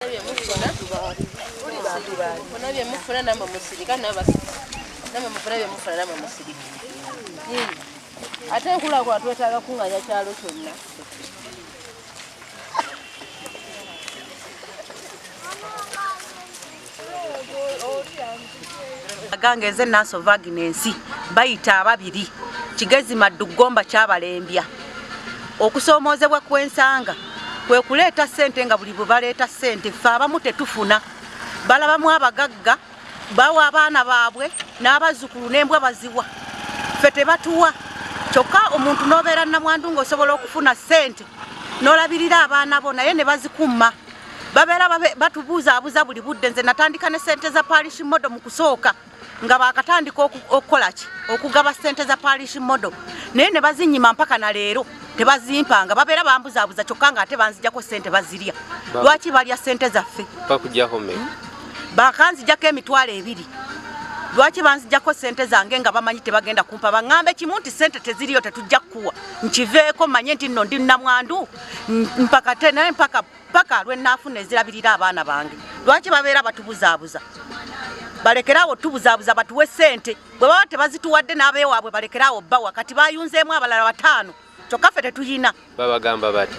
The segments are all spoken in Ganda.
Mufuna bye mufuna namwe musirika, namwe mufuna bye mufuna namwe musirika. Ate enkulaakulana twetaaga kuŋŋaanya kyalo kyonna. Agange nze Nanso Agnes bayita ababiri Kigezi Maddu Ggomba kyabalembya. Okusoomoozebwa kw'ensanga kwe kuleeta ssente, nga buli bwe baleeta ssente ffe abamu tetufuna. Balabamu abagagga bawa abaana baabwe n'abazzukulu n'embwa baziwa, ffe tebatuwa. Kyokka omuntu n'obeera nnamwandu ng'osobola okufuna ssente n'olabirira abaana bo, naye ne bazikumma. Babeera batubuuzaabuza buli budde. Nze natandika ne ssente za parish model mu kusooka, nga bakatandika okukola ki, okugaba ssente za parish model, naye ne bazinyima mpaka na leero tebazimpanga. Babeera bambuzaabuza, kyokka nga ate banzijjako ssente bazirya. Lwaki balya ssente zaffe? Bakujjako mmeka? Bakanzijjako 20,000. Lwaki banzijjako ssente zange nga bamanyi tebagenda kumpa? Baŋŋambe kimu nti ssente teziriyo, tetujja kukuwa, nkiveeko manye nti nno ndi nnamwandu mpaka te naye mpaka lwe nnaafuna ezirabirira abaana bange. Lwaki babeera batubuzaabuza? Balekeraawo tubuzaabuza, batuwe ssente. Bwe baba tebazituwadde n'abeewaabwe balekeraawo bbawa. Kati bayunzeemu abalala 5, kyokka ffe tetuyina. Babagamba bati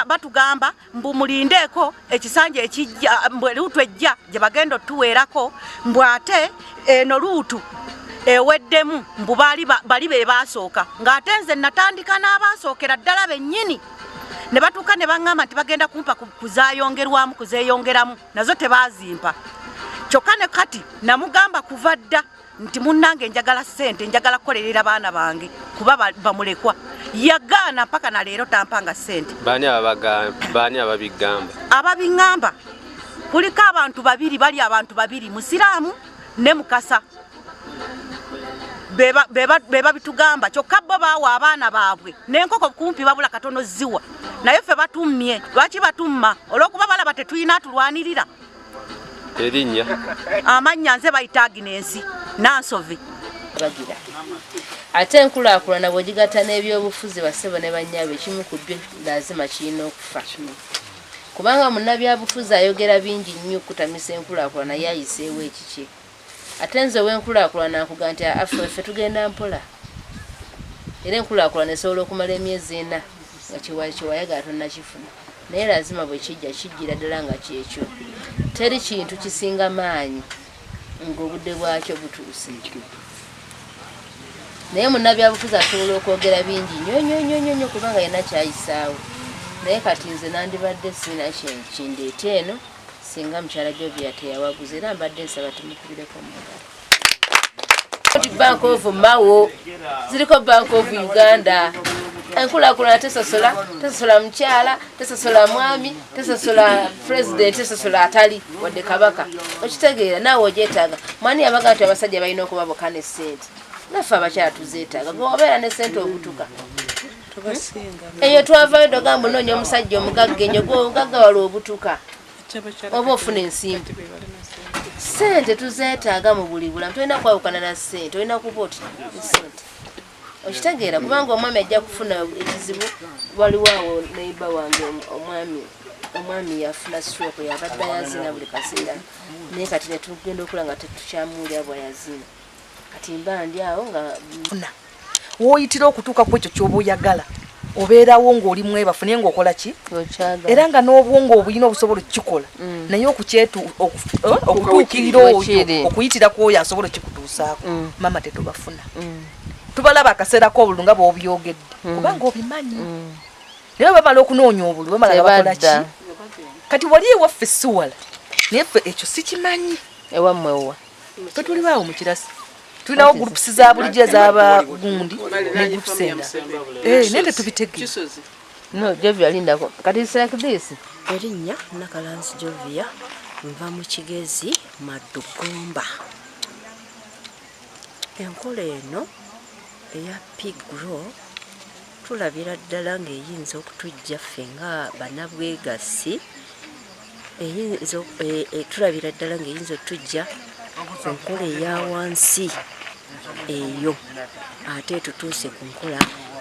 Batugamba mbu mulindeeko ekisanja ekijja, mbu luutu ejja gye bagenda otuweerako, mbu ate eno luutu eweddemu, mbu bali be baasooka, ng'ate nze natandika n'abaasookera ddala bennyini. Ne batuuka ne baŋŋamba nti bagenda kumpa kuzaayongerwamu, kuzeeyongeramu, nazo tebaazimpa. Kyokka ne kati namugamba kuva dda nti munnange njagala ssente, njagala kukolerera baana bange kuba bamulekwa. Yagaana mpaka na leero tampanga ssente. Baani ababigamba? Ababiŋŋamba kuliko abantu babiri, bali abantu babiri, Musiraamu ne Mukasa, be babitugamba. Kyokka bo baawa abaana baabwe n'enkoko kumpi babula katono ziwa, naye ffe batummye. Lwaki batumma? Olw'okuba balaba tetulina atulwanirira. Erinnya? Amannya nze bayita Agnes Nansove. Bagira ate enkulaakulana bw'ogigatta n'ebyobufuzi, bassebo ne bannyabo, ekimu ku byo lazima kirina okufa, kubanga munnabyabufuzi ayogera bingi nnyo okutamisa enkulaakulana, ye ayiseewo ekiki. Ate nze ow'enkulaakulana nkuga nti affe ffe tugenda mpola, era enkulaakulana esobola okumala emyezi 4 nga kyewayagala tonnakifuna, naye lazima bwe kijja kijjira ddala nga kyekyo. Teri kintu kisinga maanyi ng'obudde bwakyo butuuse. Naye munnabyabufuzi asobola okwogera bingi nnyo nnyo nnyo nnyo nnyo, kubanga yenna kyayisaawo. Naye kati nze nandibadde sirina kindeeta eno singa mukyala Jovia teyawaguza, era mbadde nsaba tumukubireko mu ngalo. Bank of Mao ziriko, Bank of Uganda. Enkulaakulana tesosola mukyala, tesosola mwami, tesosola president, tesosola atali wadde kabaka. Okitegeera? Naawe ogyetaaga. Mwani yabaga nti abasajja balina okuba bokka ne ssente? Naffe abakyala tuzeetaaga. Gwe obeera ne ssente obutuka eyo twavayo dogamba onoonya omusajja omugagga enyo, gwe omugagga wala obutuka oba ofuna ensimbi. Ssente tuzeetaaga mu buli bulamu. Tolina kwawukana na ssente, olina kuba oti ssente. Okitegeera? Kubanga omwami ajja kufuna ekizibu. Waliwo awo neiba wange omwami yafuna stroke, yabadde ayazina buli kaseera, naye kati netugenda okula nga tetukyamuwulira bwayazina. Kati mba ndi awo nga Woyitira okutuuka ku ekyo ky'oba oyagala, obeerawo ng'oli mwebafu, naye ng'okola ki era nga n'obwongo obulina obusobola okukikola, naye okutuukirira oyo, okuyitira ku oyo asobola okikutuusaako, maama tetubafuna. Tubalaba akaseera k'obululu nga bw'obyogedde, kubanga obimanyi, naye bamala okunoonya obululu bamala nga bakola ki? Kati wali ewaffe si wala, naye ffe ekyo sikimanyi. Ewammwe wa? Ffe tuli baawo mu Kirasi, tulinawo groups za bulijjo ez'abagundi ne groups endala, naye tetubitegeera. No, Jovia, lindako. Kati it's like this. Erinnya Nakalanzi Jovia, nva mu Kigezi Maddu Ggomba. Enkola eno eya PGROW tulabira ddala ng'eyinza okutuggya ffe nga bannabwegassi, tulabira ddala ng'eyinza otuggya ku nkola eya wansi eyo ate tutuuse ku nkola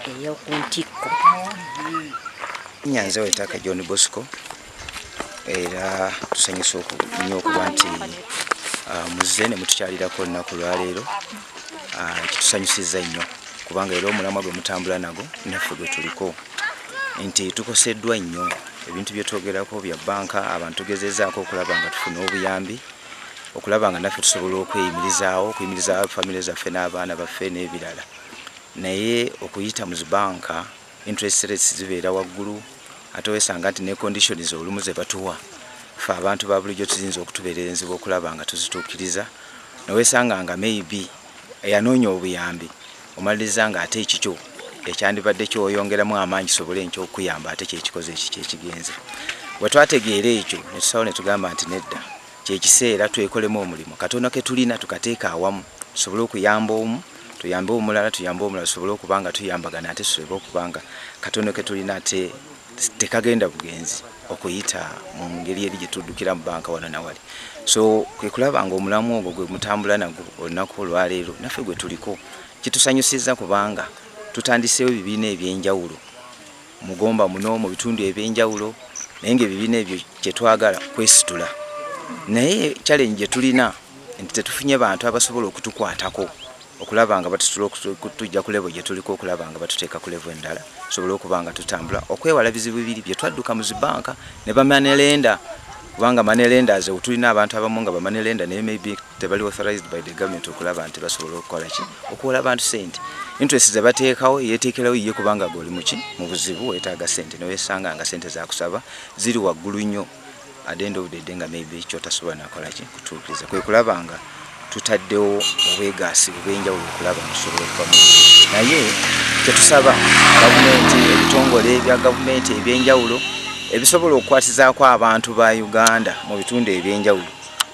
ey'oku ntikko. Nyanze Wetaka John Bosco. Era tusanyusa nnyo okuba nti muzze ne mutukyalirako olunaku lwaleero. Kitusanyusizza nnyo kubanga era omulamwa gwe mutambula nagwo naffe gwe tuliko, nti tukoseddwa nnyo ebintu bye twogerako bya banka. Abantu tugezezaako okulaba nga tufuna obuyambi, okulaba nga naffe tusobola okweyimirizaawo, okuyimirizaawo famire zaffe n'abaana baffe n'ebirala, naye okuyita mu zibanka interest rates zibeera waggulu, ate wesanga nti ne conditions olumu ze batuwa ffe abantu ba bulijjo tuziyinza okutubeerera enzibu okulaba nga tuzituukiriza, newesanga nga maybe eyanoonya obuyambi omaliriza nga ate ekikyo ekyandibadde kyoyongeramu amaanyi kisobole nkyo okuyamba ate kyekikoze eki kyekigenze. Bwe twategeera ekyo ne tusawo ne tugamba nti nedda, kyekiseera twekolemu omulimu katono ke tulina tukateeka awamu, tusobole okuyamba omu, tuyambe omulala, tuyambe omulala, tusobole okuba nga tuyambagana, ate tusobole okuba nga katono ke tulina ate tekagenda bugenzi okuyita mu ngeri eri gye tuddukira mu banka wano nawali. So kwe kulaba nga omulamu ogwo gwe mutambula nagwo olunaku olwaleero naffe gwe tuliko. Kitusanyusizza kubanga tutandiseewo ebibiina ebyenjawulo mugomba muno mu bitundu ebyenjawulo, naye ngaebibiina ebyo kyetwagala kwesitula, naye challenge gye tulina nti tetufunye bantu abasobola okutukwatako okulaba nga batusitula okutujja ku level gye tuliko, okulaba nga batuteeka ku level endala tusobole okuba nga tutambula okwewala bizibu biri bye twadduka mu zibanka ne ba money lender, kubanga money lenders tulina abantu abamu nga ba money lender, naye maybe tebali authorized by the government okulaba nti basobola okukola ki, okuwola abantu sente. Interest ze bateekawo yeteekerawo ye, kubanga gwe oli muki mu buzibu, weetaaga sente, newesanga nga sente zakusaba ziri waggulu nnyo. At the end of the day nga maybe kyotasobola nakola ki kutuukiriza. Kwe kulaba nga tutaddewo obwegaasi obw'enjawulo okulaba nga tusobola okuva mu, naye kyetusaba gavumenti, ebitongole bya gavumenti ebyenjawulo ebisobola okukwatizaako abantu ba Uganda mu bitundu ebyenjawulo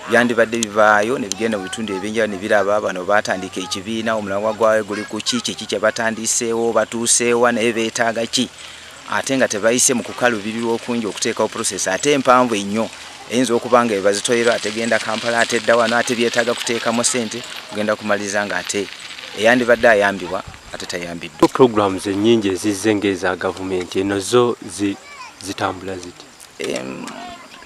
byandibadde bivaayo ne bigenda mu bitundu ebyenjawulo ne biraba bano batandika ekibiina, omulamwa gwayo guli ku ki, kiki kye batandiseewo, batuuseewa, naye beetaaga ki, ate nga tebayise mu kukalubirirwa okungi okuteekawo process ate empanvu ennyo eyinza okuba nga ebazitoyero, ate genda Kampala, ate dda wano, ate byetaaga kuteekamu sente, kugenda kumaliriza nga ate eyandibadde ayambibwa ate tayambiddwa. Programs ennyingi ezizze ng'eza gavumenti eno zo zitambula ziti?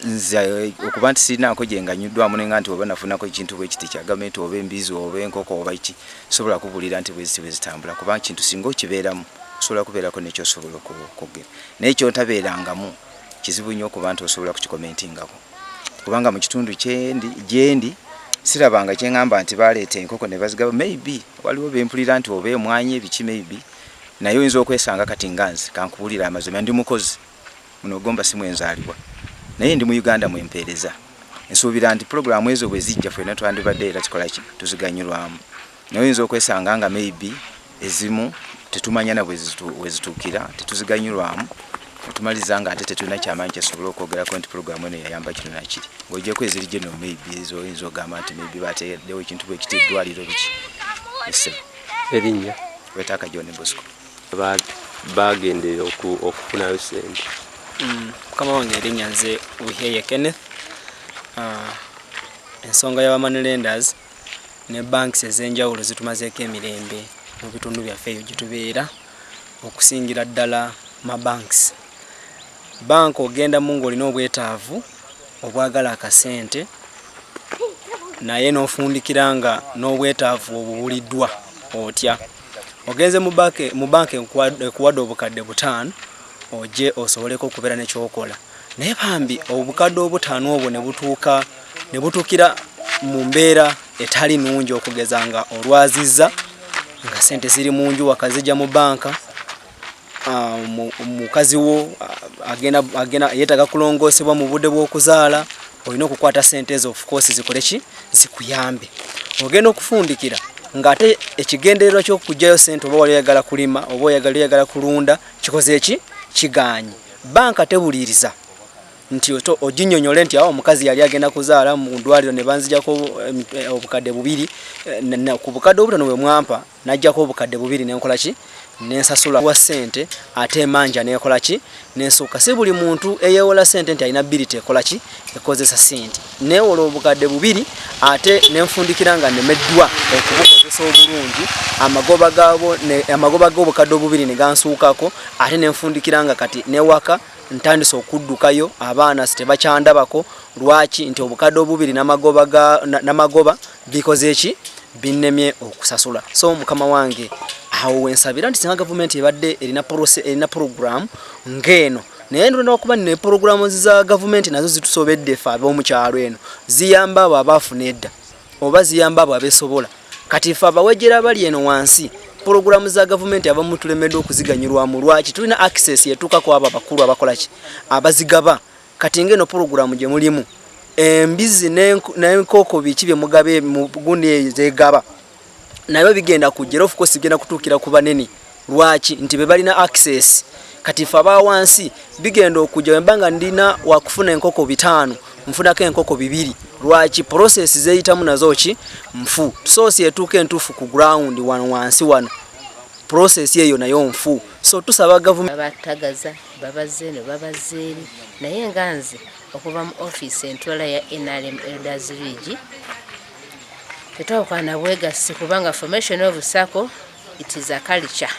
Nze okuba nti sirinaako gye nganyuddwamu, nenga nti oba nafunako ekintu bwe kiti kya gavumenti, oba embizi oba enkoko oba ki, sobola kubuulira nti bwe ziti bwe zitambula, kubanga kintu singa okibeeramu osobola kubeerako nekyosobola okwogera, naye kyontabeerangamu kizibu nnyo okuba nti osobola kukikomentingako, kubanga mu kitundu gyendi sirabanga kyeŋŋamba nti baleeta enkoko ne bazigaba. Maybe waliwo bempulira nti oba emwanyi ebiki maybe, naye oyinza okwesanga kati nga nze kankubuulira amazima, ndi mukozi muno gomba si mwenzaalibwa, naye ndi mu Uganda mwempeereza. Nsuubira nti pulogulaamu ezo bwe zijja ffenna twandibadde era tukola ki, tuziganyulwamu, naye oyinza okwesanga nga maybe ezimu tetumanya na wezituukira, tetuziganyulwamu, netumaliza nga ate tetulina kyamaanyi kyetusobola okwogerako nti pulogulaamu eno yayamba kino nakiri, ng'ogyeko eziri geno maybe ezo oyinza ogamba nti maybe bateeddewo ekintu bwe kiti, eddwaliro biki esebo. Erinnya? Wetaaka John Bosco. Bagenderera okufunayo sente. Mukama wange, erinnya nze Wiheye Kenneth. Ensonga y'aba money lenders ne banks ez'enjawulo zitumazeeko emirembe mu bitundu byaffe eyo gye tubeera, okusingira ddala ma banks. Banka ogendamu ng'olina obwetaavu obwagala akasente, naye n'ofundikira nga n'obwetaavu obubuliddwa otya. Ogenze mu banka ekuwadde 5,000 oje osoboleko okubeera nekyokola, naye bambi 5,000 obwo ne butuuka ne butuukira mu mbeera etali nnungi, okugeza nga olwazizza nga sente ziri mu nju, wakazijja mu banka, mukazi wo agenda yeetaaga kulongoosebwa mu budde bw'okuzaala, olina okukwata sente ezo, of course zikole ki, zikuyambe. Ogenda okufundikira ng'ate ekigendererwa ky'okuggyayo sente, oba wali oyagala kulima oba oyagala kulunda, kikoze eki, kigaanye. Banka tebuliiriza nti oginnyonnyole nti awo omukazi yali agenda kuzaala mu ddwaliro ne banzijako 2,000, ku 5,000 bwe mwampa najjako 2,000 nenkola ki, nensasula wa sente, ate emanja nekola ki, nensuka. Si buli muntu eyewola sente nti alina bbiri tekola ki, ekozesa sente. Newola 2,000 ate nenfundikira nga nemeddwa okubukozesa obulungi, amagoba g'obukadde obubiri ne gansuukako, ate nenfundikira nga kati newaka. Ntandise okuddukayo, abaana tebakyandabako. Lwaki? Nti obukadde obubiri n'amagoba bikoze eki? Binnemye okusasula. So mukama wange, awo wensabira nti singa gavumenti ebadde erina erina program ng'eno. Naye ndonda kuba ne programu za gavumenti nazo zitusobedde ffe ab'omukyalo. Eno ziyamba abo abaafuna edda oba ziyamba abo abesobola. Kati ffe abawejjera abali eno wansi, puroguramu za gavumenti abamu tulemeddwa okuziganyulwamu. Lwaki? Tulina access etuuka ku abo abakulu abakolaki, abazigaba. Kati ngeno puroguramu gye mulimu embizi n'enkoko, biki bye mugabe mu gundi eyo zegaba, nayo bigenda kujja era of course bigenda kutuukira ku banene. Lwaki? Nti be balina access. Kati ffe aba wansi bigenda okujja, wemba nga ndina wakufuna enkoko 5, nfunako enkoko 2. Lwaki? Process zeyitamu nazo ki nfu. Source etuuka entuufu ku ground wano wansi wano, process eyo nayo nfu. So tusaba gavumenti. Babatagaza, babazze eno, babazze eri, naye nga nze okuva mu ofiisi entwala ya NRM Elders League tetwawukana bwegassi, kubanga formation of SACCO, it is a culture.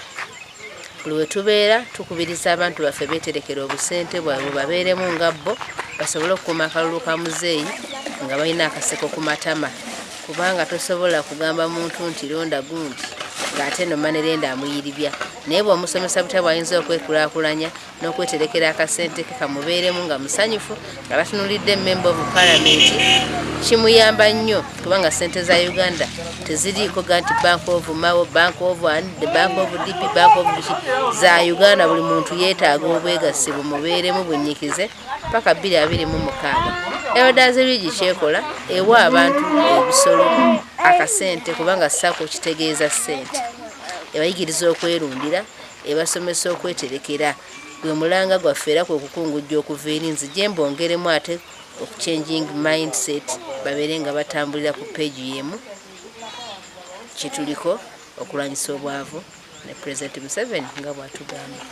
Buli we tubeera tukubiriza abantu baffe beeterekera obusente bwabwe, babeeremu nga bo basobole okukuuma akalulu ka muzeeyi nga balina akaseko ku matama, kubanga tosobola kugamba muntu nti londa gundi ng'ate no money lender amuyiribya. Naye bw'omusomesa butya bw'ayinza okwekulaakulanya n'okweterekera akasente ke kamubeeremu nga musanyufu nga batunulidde member of parliament, kimuyamba nnyo, kubanga sente za Uganda teziriiko ga nti Bank of Mao, Bank of and the Bank of DP, Bank of biki. Za Uganda. Buli muntu yeetaaga obwegassi bumubeeremu bunyikize paka 2026. Elders League kyekola, ewa abantu ebisolo, akasente, kubanga SACCO kitegeeza ssente. Ebayigiriza okwerundira, ebasomesa okweterekera. Gwe mulanga gwaffe era kwe kukungujja okuva eri nzije mbongeremu ate okuchanging mindset, babeere nga batambulira ku page yemu kyetuliko okulwanyisa obwavu ne President Museveni nga bwatugamba.